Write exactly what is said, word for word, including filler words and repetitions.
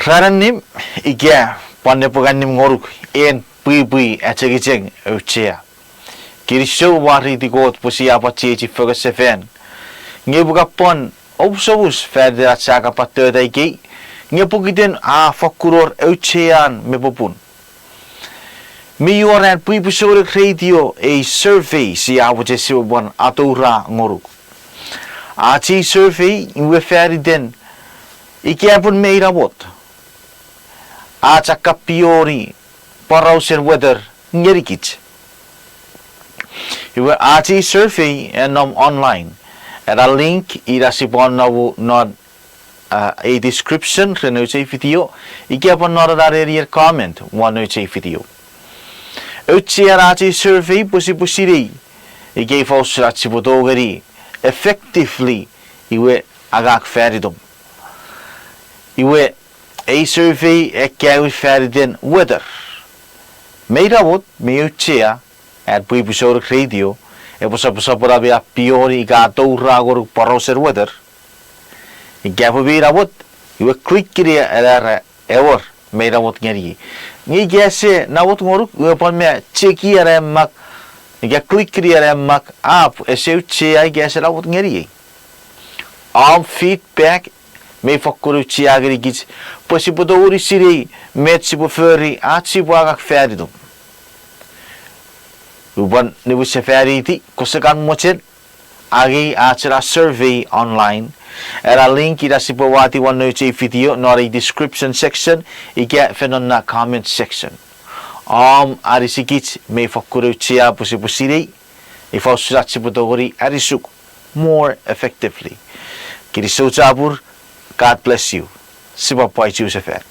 Ran annim, ika pwan nepwong annim ngonuk en pwipwi achengicheng auchea. Kinisou, mwareiti Kot pwe sia pwan chiechi fengen sefan. Nge epwe kapwan omusomus fan iten ach sa kapatotai ikei, nge pokiten a fakkun wor auchean me popun. Mi wor an Pwipwi Souneng Radio ei survey sia mochen sipwe pwan atoura ngonuk. Ach ei survey iwe fan iten ika pun mei namot ach akkapioni porausen weather ngenikich. Iwe ach ei survey a nom online. Ena link ina sipwe nom non ei description ren nouch ei video, ika pwan non ena nenien comment won nouch ei video. Auchean ach ei survey pwe sipwe sinei ika ifa usun ach sipwe tongeni effectively iwe angang fanitom. Iwe ei survey a kaeo fan iten weather. Mei namot, mei auchea an Pwipwi Souneng Radio epwe soposopono me apioni ika atoura ngonuk porausen weather? Ika pwe mei namot, iwe click-ini ena, era, ewer, mei namot ngeniei. Nge ika ese namot ngonuk, iwe pwan me cheki ena mak, ika click-ini ena mak, apw ese auchea ika ese namot ngeniei. Om feedback mei fokkun auchea ngenikich pwe sipwe tongeni sinei met sipwe fori ach sipwe angang fanitom. Upwe niwin sefaniti, kose kan mochen angei ach ena survey online. Ena link ina sipwe wati won nouch ei video non ei description section ika fen non na comment section. Om anisikich mei fokkun auchea pwe sipwe sinei ifa usun ach sipwe tongeni anisuk more effectively. Kinisou chapur, God bless you. Sipwe pwan chiechi sefan.